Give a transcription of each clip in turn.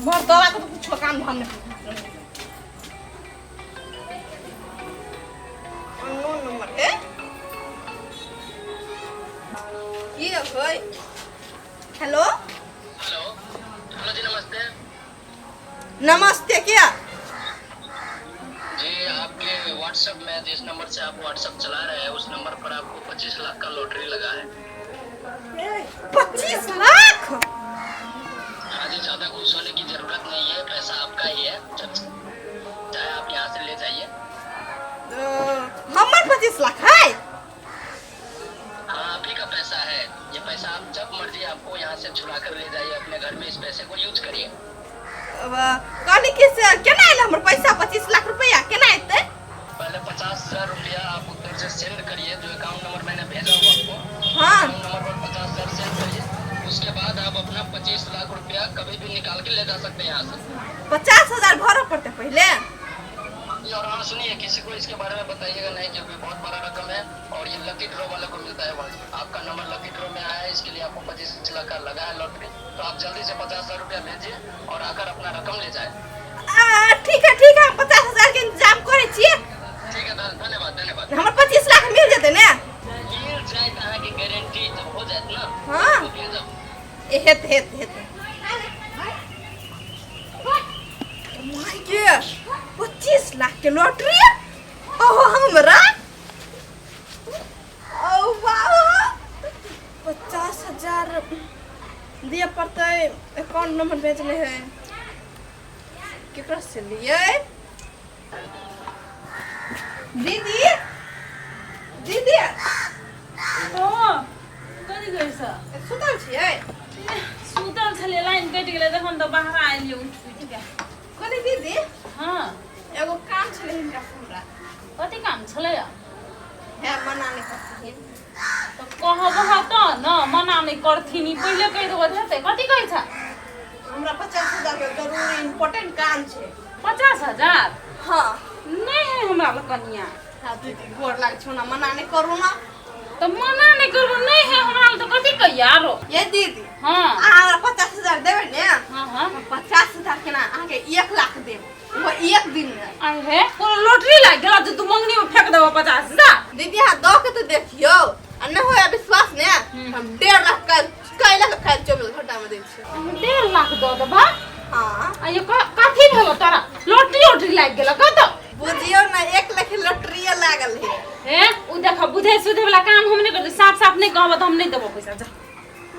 मर्दवा के तो कुछो काम धाम नहीं अननोन नंबर है की होय। हेलो हेलो हेलो जी, नमस्ते। नमस्ते। क्या जी, आपके व्हाट्सएप में जिस नंबर से आप व्हाट्सएप चला रहे हैं, उस नंबर पर आपको 25 लाख का लॉटरी लगा है। 25 लाख? हाँ जी, ज्यादा खुश होने की जरूरत नहीं है, पैसा आपका ही है, जब चाहे आप यहाँ से ले जाइए। हमर 25 लाख है? हाँ, आप ही का पैसा है ये पैसा। आप जब मर्जी आपको यहाँ से छुड़ा कर ले जाइए, अपने घर में इस पैसे को यूज करिए। कहली कि से केना एल हमर पैसा? 25 लाख रुपया केना एतै? पहले 50,000 रुपया आप उधर से सेंड करिए, जो अकाउंट नंबर मैंने भेजा हुआ आपको। अकाउंट नंबर पर 50,000 सेंड करिए, उसके बाद आप अपना 25 लाख रुपया कभी भी निकाल के ले जा सकते हैं यहाँ से। 50,000 भरऽ पड़तै पहिले? जी, और हाँ सुनिए, किसी को इसके बारे में बताइएगा नहीं, क्योंकि बहुत बड़ा रकम है और ये लकी ड्रॉ वाले को मिलता है। वहाँ आपका नंबर लकी ड्रॉ में आया है, इसके लिए आपको 25 लाख का लगा है लॉटरी। तो आप जल्दी से 50,000 रुपया भेजिए और आकर अपना रकम ले जाए। ठीक है, ठीक है, हम 50,000 के इंतजाम करै छियै। ठीक है, धन्यवाद, धन्यवाद। हमर 25 लाख मिल जेतै ने? मिल जाए अहाँके गारंटी, जब हो जाए ना तो भेजब। ए, हेतै, हेतै, हेतै। माय के, 25 लाख के लॉटरी, ओहो हमरा! ओ वाह, 50,000 दिए पड़तै। अकाउंट नंबर भेजने है, केकरा से लिए? दीदी, दीदी। हँ, कथी कहै छ? सुतल छियै? सुतल छलियै, लाइन कटि गेलै तखन तऽ बाहर एलियै उठि उठि के। कहली दीदी, एगो काम छलै हिनका से हमरा। कथी काम छलै? है, मना नहि करथिन। तऽ कहबह तऽ ने, मना नहि करथिन ई पहिले कहि देबह तऽ हेतै? कथी कहै छ? हमरा 50,000 के जरूरी इम्पोर्टेंट काम छै। 50,000? हाँ। नहि है हमरा लग कनिया। हाँ दीदी, गोर लाग छौ ना, मना नहि करू ना। तऽ मना नहि करबो, नहि है हमरा लग तऽ कथी कहिया आरो? ये दीदी। हँ। अहाँ हमरा 50,000 देबै ने? हँ। हम 50,000 केना, अहाँके 1 लाख देब, ओ एक दिन मे। आइ हे, कोनो लॉटरी लागि गेल जे तू मंगनी में फेंक देबो 50,000? दीदी, अहाँ दऽ के तऽ देखियौ, आ नहि होय विश्वास ने, हम 1.5 लाख काल्हि, काल्हि काल्हि 24 घंटा मे दै छियै। 1.5 लाख दऽ देबा? हँ। आ ये कथी भेलो तोरा? लॉटरी उटरी लागि गेल कतौ? बुझियौ ने, 1 लाख लॉटरीए लागल है। हे, उ देख, बुझे सुझे वाला काम हम नहि करते। साफ साफ नहि कहब तऽ हम नहि देबो पैसा। जा,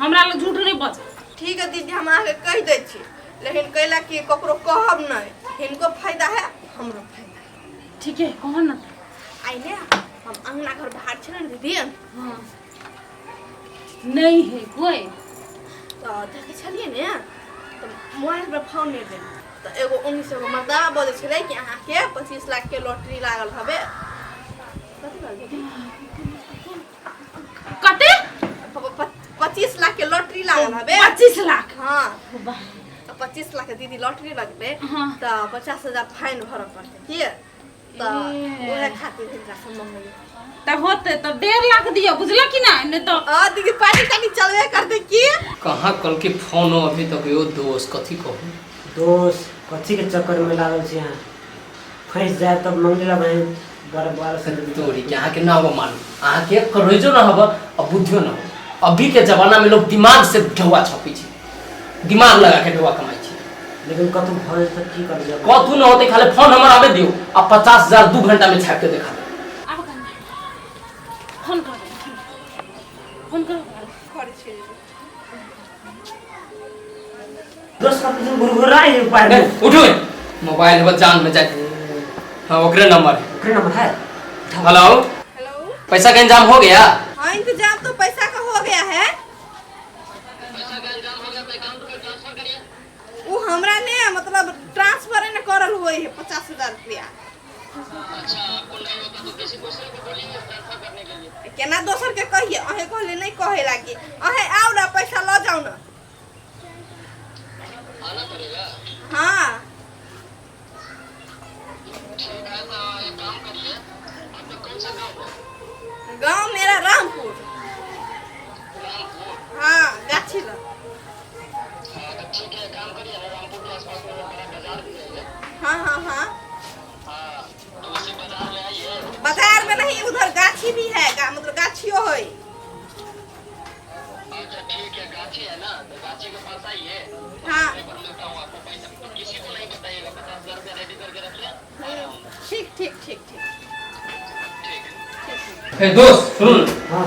हमरा लग झूठ नहि बज। ठीक है दीदी, हम अहाँके कहि दै छी, लेकिन कैला कि ककरो कहब नहि। हिनको फायदा है, हमरो फायदा है। ठीक है, कह न। आइ ने हम अंगना घर बाहर छलै ने दीदी। हाँ, नहीं है कोई। तऽ देखै छलियै ने, तऽ मोबाइल पर फोन एलै, तऽ एगो उन्नीस एगो मर्दाबा बजै छलै कि अहाँके 25 लाख के लॉटरी लागल हवे। कथी भेल दीदी? कते? 25 लाख के लॉटरी लागल हवे। 25 लाख? हाँ। वाह। तऽ 25 लाख के दीदी लॉटरी लगलै। तऽ 50,000 फाइन भरऽ पड़तै की तऽ। ए। उएह खातिर हिनका से मंगलियै। तऽ होते तऽ 1.5 लाख दिअ, बुझल कि नहि? नहि तऽ आ दीदी, पार्टी ताटी चलबे करतै की? कहाँ कल के फोन हो अभी तक यो दोस्त, कथी कहू? दोस्त, कथी के चक्कर में लागल छी अहाँ? फंसि जाए तब मंगला भाई बड़ा बड़ा से। तोरी के, अहाँके ना हबो मालूम, अहाँके करेजो ना हबो और बुद्धियो ना हबो। अभी के जमाना में लोग दिमाग से ढौआ छपी छै, दिमाग लगा के ढौआ कमाई छै। लेकिन कतौ भऽ जेतै तऽ की करबै? कथू न होते, खाली फोन हमर आबे दियो आ 50,000 2 घंटा में छाप के देखा देब। आब कन्या, फोन कर, फोन कर। करै छियै। दोस्त, कतौ घुरघुरा उपाय। नहीं, उठू, मोबाइल है जान में जाए। हाँ, ओकरे नंबर है। ओकरे नंबर है। हेलो। हेलो। पैसा का इंतजाम हो गया? हाँ, इंतजाम तो पैसा का हो गया है। पैसा का इंतजाम हो गया तो अकाउंट में ट्रांसफर करिए। वो हमरा ने मतलब ट्रांसफर ने करल हुए है 50,000 रुपया। अच्छा, आपको नहीं होता तो किसी दूसरे को बोलिए ट्रांसफर करने के लिए। केना दोसर के कहिए? अहें कहले नहीं कहे लागी, अहें आओ ना, पैसा ल जाओ ना। आना पड़ेगा? हाँ। ठीक है, तो एक काम करिए, आपका कौन सा गाँव है? गांव मेरा रामपुर। रामपुर? हाँ, गाछी लग। हाँ, तो ठीक है, काम करिए ना, रामपुर के आसपास गाछी भी है, मतलब गाछियो है। अच्छा ठीक है, गाछी है ना, तो गाछी के पास आइए। हाँ। मैं पर मिलता हूँ आपको। पैसा तो किसी को नहीं बताइएगा, 50,000 रुपया रेडी करके रखिए। ठीक ठीक ठीक ठीक। ठीक है। हे दोस्त, सुनू ने। हाँ।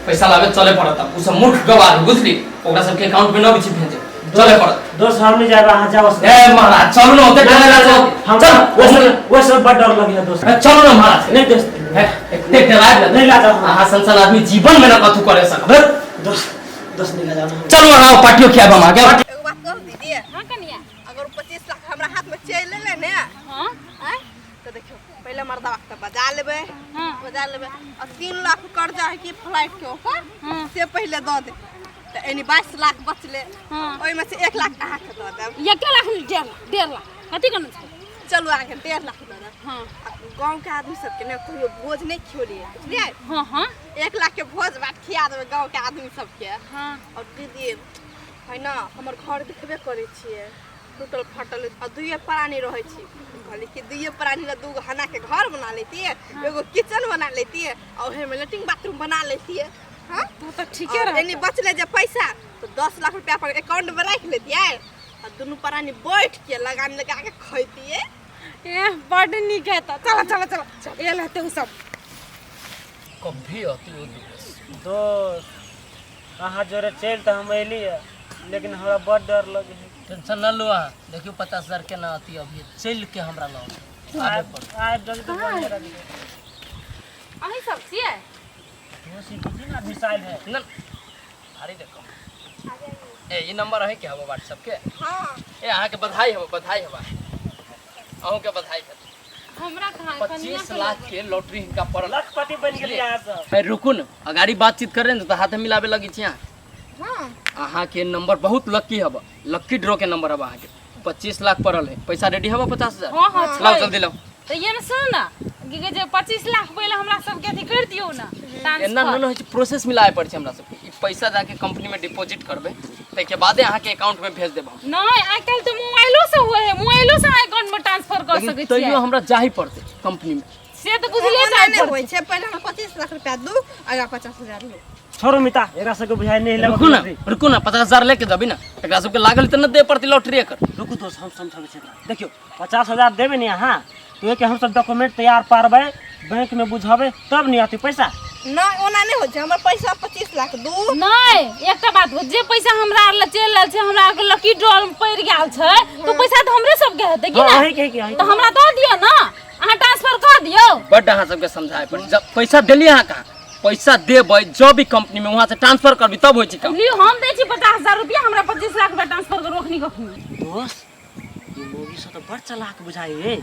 पैसा लाबे चले पड़त। उ सब मूर्ख गवार बुझली, ओकरा सबके अकाउंट में न बिछि भेजे चले पड़त। दोस्त, हम नहीं जाएब, अहाँ जाओ। ए महाराज, चलू न, ओते डरे ला चल। हम चल। वो सब, वो सब बड़ डर लगे दोस्त। ए, चलू न महाराज। नहीं दोस्त। हे, एते डराय नहीं ला जाओ। अहाँ सन आदमी जीवन में न कथू करे सकब। दोस्त, दोस्त, नहीं ला जाओ ना। चलू, अहाँ पार्टियो खियाब हम अहाँके। एगो बात कहू दीदी? हाँ कनिया। अगर 25 लाख हमरा हाथ में चलि एलै ने, हाँ। आँय, तऽ देखियौ, पहिले मर्दवा के बजा लेबै। हाँ। बजा लेबै आ 3 लाख कर्जा है कि फ्लाइट के ओकर, हाँ। से पहिले दऽ दे, तऽ एनी 22 लाख बचले। हाँ। ओहिमे से 1 लाख अहाँके दऽ देब। 1 लाख नहि, 1.5 लाख, 1.5 लाख कथी करना छै? चलू, अहाँके 1.5 लाख दऽ देब। हाँ। आ गाँवके आदमी सबके ने कहियो भोज नहि खियौलियै, बुझलियै? हाँ हाँ। 1 लाख के भोज भात खिया देबै गाँवके आदमी सबके। हाँ। और दीदी है ना, हमर घर देखबे करै छियै, टूटल फटल, आ दुइये प्राणी रहै छी। कहली कि दुइये प्राणी ला दूगो हना के घर बना लेतियै, एगो किचन बना लेतियै आ ओहे में लेट्रिन बाथरूम बना लेतियै। हाँ। तो तऽ ठीके और रहत। एनी बचले जे पैसा तो 10 लाख रुपया पर अकाउंट में राखि लेतियै आ दुनू प्राणी बैठ के लगान लगा के खैतियै। ए, बड नीक है तऽ चलो चलो चलो, एल हेतै उ सब। कभी अति ओ दिवस। दोस्त, अहाँ जोरे चलि तऽ हम अयलियै, लेकिन हमरा बड़ डर लगे है। टेंशन न लो अहाँ, देखियौ 50,000 केना अति अभी चलि के हमरा लग आबे पड़त। आबि जल्दी तऽ बढ़िआँ रहलै। अहीं सब छियै? दोस्त, ई बुझी ना मिसाइल है। न भारी रकम। ए, ई नंबर है के हबो व्हाट्सएप के? हाँ। ए, अहाँके बधाई हबो, बधाई हबो, अहूँके बधाई हबो। हमरा कहाँ, कनिया 25 के लाख के लॉटरी हिनका पड़ल। लखपति बनि गेलियै अहाँ सब। ए, रुकू ने, अगाड़ी बातचीत करे ने तऽ हाथे मिलाबे लगी छी अहाँ। हाँ। अहाँके नंबर बहुत लक्की हब, लक्की ड्रॉ के नंबर हब। अहाँके 25 लाख पड़ल है। पैसा रेडी हब 50,000? हाँ हाँ। लाओ। छै। जल्दी लाओ। तऽ ये ने सुन ना, की कहै छै, 25 लाख पहिले हमरा सबके अथी करि दियौ ने। एना ट्रांसफर। न होइ छै, प्रोसेस मिलाबे पड़ै छै हमरा सबके। ई पैसा जाके कंपनी में डिपॉजिट करबै, ताहिके बादे अहाँके अकाउंट में भेज देब हम। नहि, आइ काल्हि तऽ मोबाइलो से हुए है, मोबाइलो से अकाउंट में ट्रांसफर कर लेकिन सकै तैयो छियै। हमरा जाही पड़तै कंपनी में। से तऽ बुझले ओना जाय नहि पड़तै। होइ छै, पहिले हमरा 25 लाख रुपया दू, आगाँ 50,000 लू। छोड़ू मिता, एकरा सबके बुझाइ नहि लगत। रुकू ना, रुकू ना, 50,000 लेके जबी ना, एकरा सबके लागल तऽ न दे पड़तै लॉटरी एकर। रुकू दोस्त, हम समझाबै छी एकरा। देखियौ, 50,000 देबै ने अहाँ तऽ ओहिके हमसब डॉक्यूमेंट तैयार पारबै, बैंक में बुझाबै, तब नहि आती पैसा। नहि, ओना नहि होइ छै, हमर पैसा 25 लाख दू। नहि, एकटा बात कहू, जे पैसा हमरा आर लग चलि रहल छै, हमरा आरके लकी ड्रॉ में पड़ि गेल छै, तऽ पैसा तऽ हमरे सबके हेतै कि हाँ, ने? अहींके अहींके अहींके। तऽ हमरा दऽ दिअ ने, अहाँ ट्रांसफर कऽ दियौ। बड्ड अहाँ सबके समझाए पड़ै। जब पैसा देलियै अहाँ कहाँ? पैसा देबै जब भी कंपनी में, वहाँ से ट्रांसफर करबी तब होइ छै काम। लियौ, हम दै छी 50,000 रुपया, हमरा 25 लाख रुपया ट्रांसफर करू अखनी कखनी। दोस्त, ई मौगी सब तऽ बड़ चलाक बुझाइ हे।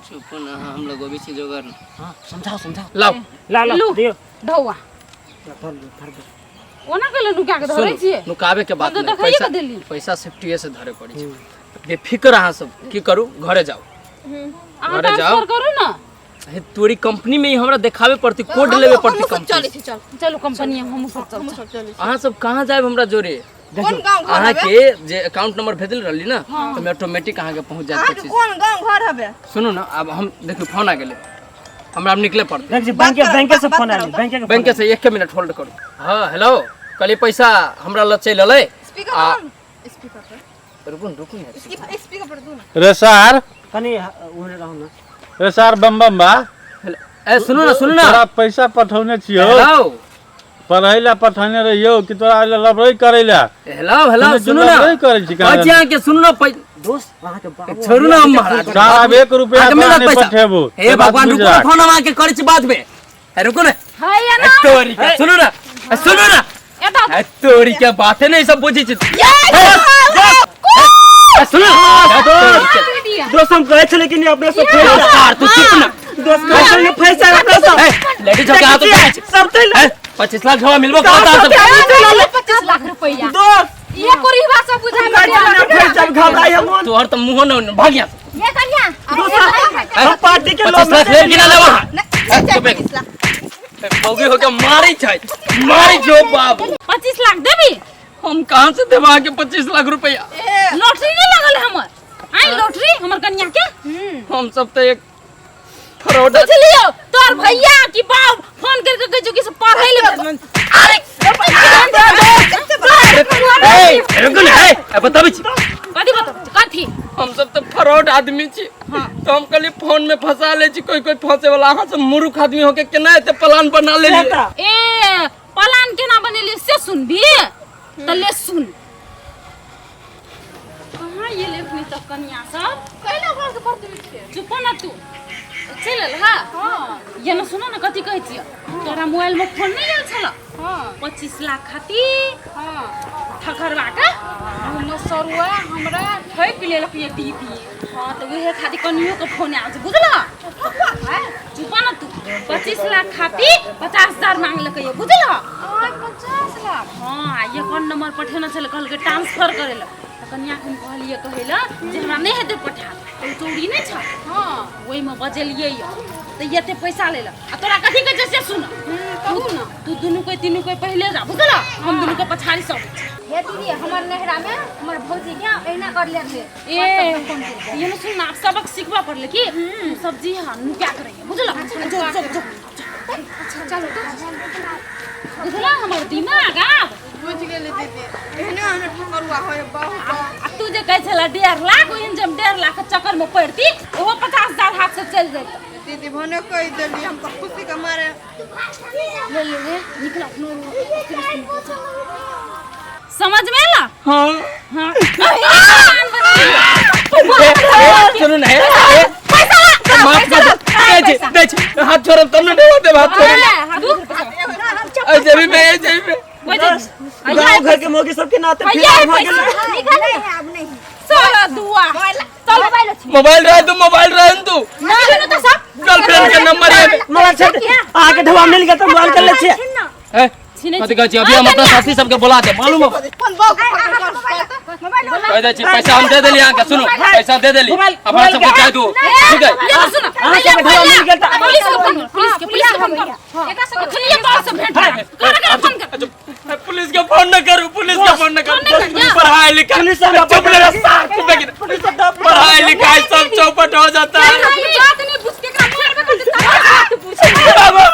चुप ना, हम लोग अभी छी जोगर। हाँ, समझाओ समझाओ। लाओ। ला ला। लू। दियौ। ढौआ। धर लू, धर दू। ओना कैले नुका के धरै छियै? नुकाबे के बात हम तऽ नहीं। देखैये पैसा के देली। पैसा सेफ्टीए से धरे पड़ी छै। बेफिक्र अहाँ सब की करू, घरे जाओ। अहाँ घरे जाओ। ट्रांसफर करू ने। हे, तोरी कंपनी में ही हमरा देखावे पड़ती, कोड लेवे पड़ती हमहूँ सब कंपनी चलै से। छी, चल। चलू कंपनी, हमहूँ सब चल। हमहूँ सब चलै छी। अहाँ सब कहाँ जायब हमरा जोरे? कोन गाँव घर अहाँ हवे? के जे अकाउंट नंबर भेजल रहली ना, तो ऑटोमेटिक अहाँ के पहुंच जायत। अहाँके 25। कोन गाँव घर हवे? सुनू ना, अब हम देखियौ, फोन आ गेलै, हमरा आब निकले पड़तै। देख जी, बात बैंक करो, बैंक से बात फोन करो आयल तऽ। बैंक के। बैंक से एक मिनट होल्ड करू। हाँ, हेलो, कहलिए पैसा हमरा लग चलि अलै। स्पीकर आ- पर, स्पीकर पर। रुकू न, रुकू ने। स्पीकर पर दू ना। रे सार। कनि उम्हरे रहू ने। रे सार, बम बम बा। हेलो, ए सुनू ना, सुनू ना। तोरा पैसा पठौने छियौ। हेलो। पढ़ै ला पठौने रहियौ कि तोरा लबड़ै करै ला? हेलो हेलो, सुनू ना। लबड़ै करै छी कहै छी अहाँके, सुनू ना, दोस्त, अहाँके बाबू छोड़ू ना हम महाराज। सार, आब एक रुपया अहाँके तोरा मिलत नहि पैसा। पठेबो। हे से बात भगवान, बुझि रुकू ना, राख। फोन हम अहाँके करै छी बाद में। हे, रुकू ना। है या ना? तोरी के, सुनू ना, ए, सुनू ना। एतऽ। ए, तोरी के बाते नहीं सब बुझै छी। ए, सुनू ना। ए, तोरी के। दोस्त, हम कहै छलै कि नहि अपने सब दोस्त, यार, तू चुप ना। दोस्त, कहै छलै फैसा अपने सब। ए, लेडीज होके हाथ उठा छी। सब चलि। ए, 25 लाख झोला मिलबो करता सब। 25 लाख रुपया। दोस्त। ये कोरीबा सब बुझा हम कहै छलै फैसा, घबराइ हम मन। तोहर तऽ मुँहो न भाग यहाँ से। ये कन्या। ए, हम पार्टी के 25 लाख ले गिना लेब अहाँ। नहि ए, चुप। 25 लाख। मौगी होके मारै छै, मारै छौ बाबू। 25 लाख देबी? हम कहाँ से देब अहाँके 25 लाख रुपया? ए। लॉटरी नहीं लगल है हमर, आई लॉटरी हमर कन्या के। हम सब तऽ एक फ्रॉड बुझलियो तोर भैया की बाप फोन करके कहै छौ कि से पढ़ै ले अरे ए रुकू ने ए बताबै छी कथी बताबै छी? कथी हम सब तऽ फ्रॉड आदमी छी तो हम कहली फोन में फंसा ले छी कोई कोई फंसे वाला अहाँ सब मूर्ख आदमी होके केना एते प्लान बना ले ए प्लान केना बनेलियै से सुनबी तऽ ले सुन कहाँ ये लेखनी तक कनिया सब कैला घर के पढ़ते छियै चुप ना तू चलि एल हा ये ना सुनो ना कथी कहै छियै तोरा मोबाइल में फोन नहीं आयल छल हां 25 लाख खातिर हां ठकरवा के हम सरुआ हमरा ठकि लेलक ये दीदी हाँ तो उहे खातिर कनियो के फोन आयल छै बुझल चुप ना तू 25 लाख खातिर 50,000 मांगलकै ये बुझल आय 50 लाख हाँ ये कोन नंबर पठेने छलै कहलकै ट्रांसफर करै लए तऽ कनियाके हम कहलियै कहै लए जे हमरा नहि हेतै पठा तऽ ओ चौरी नहि छ हां ओहिमे बजेलियै यऽ तऽ एते पैसा लेलक आ तोरा कथी कहै छै से सुन कहू ना तू दुनू कोई तीनू कोई पहिले जा बुझल हम दुनू के पछाड़ी सब हे दीदी हमर नैहरा में हमर भौजी के एहिना कर ले रहे ए ये ना सुन ना सबक सीखबा पड़ले कि तू सब्जी हाँ नुका के रहिए बुझल जो जो जो अच्छा चलो तो बुझल हमर दिमाग आब बुझ गेली दीदी एहने एहने ठकरुआ होय बहुत आ तू जे कहै छला 1.5 लाख ओहन जे हम 1.5 लाख के चक्कर में पड़ती ओहो 50,000 हाथ से चलि जैतै दीदी भने कहि देली हम तऽ खुशी के मारे ले ले ले निकल अपनो समझ में आला हाँ हाँ सुनू ने ए, माफ कर दे दे छी, दे छी। हाथ छोड़ब तब ने ढेवा देब हाथ छोड़ब ऐ जेबी में ऐ जेबी में गाँव घर के मौगी सबके नाते फिर भऽ गेलै नहीं है अब नहीं साला दुआ चल मोबाइल अछि मोबाइल रहे तू मोबाइल रहे तू ना लेनो तो सब गर्लफ्रेंड के नंबर है मोबाइल छोड़ दे। अहाँके ढेवा मिल गेल तऽ मोबाइल कर लै छियै ए छिनै कथी कहै छी अभी हम अपना साथी सबके बोला दे मालूम हो फोन बहु के फोन कर कह दै छी पैसा हम दे देली अहाँके सुनू पैसा दे देली मोबाइल- अपना सबके चाहे दू ठीक है ये तो सुन अहाँ सबके ढेवा मिल गेल तऽ पुलिस के फोन कर पुलिस के पुलिस के फोन कर एकरा सब अखनिये तोर से भेंट कर कर फोन कर पुलिस के फोन न करू पुलिस के फोन न फोन न करू कर, पढ़ाई लिखाई पुलिस हमरा चुप रह साथ चुप रह। पुलिस सब पढ़ाई लिखाई सब चौपट हो जाता है बात नहीं पूछ के एकरा मारबे करते तब बात पूछ बाबा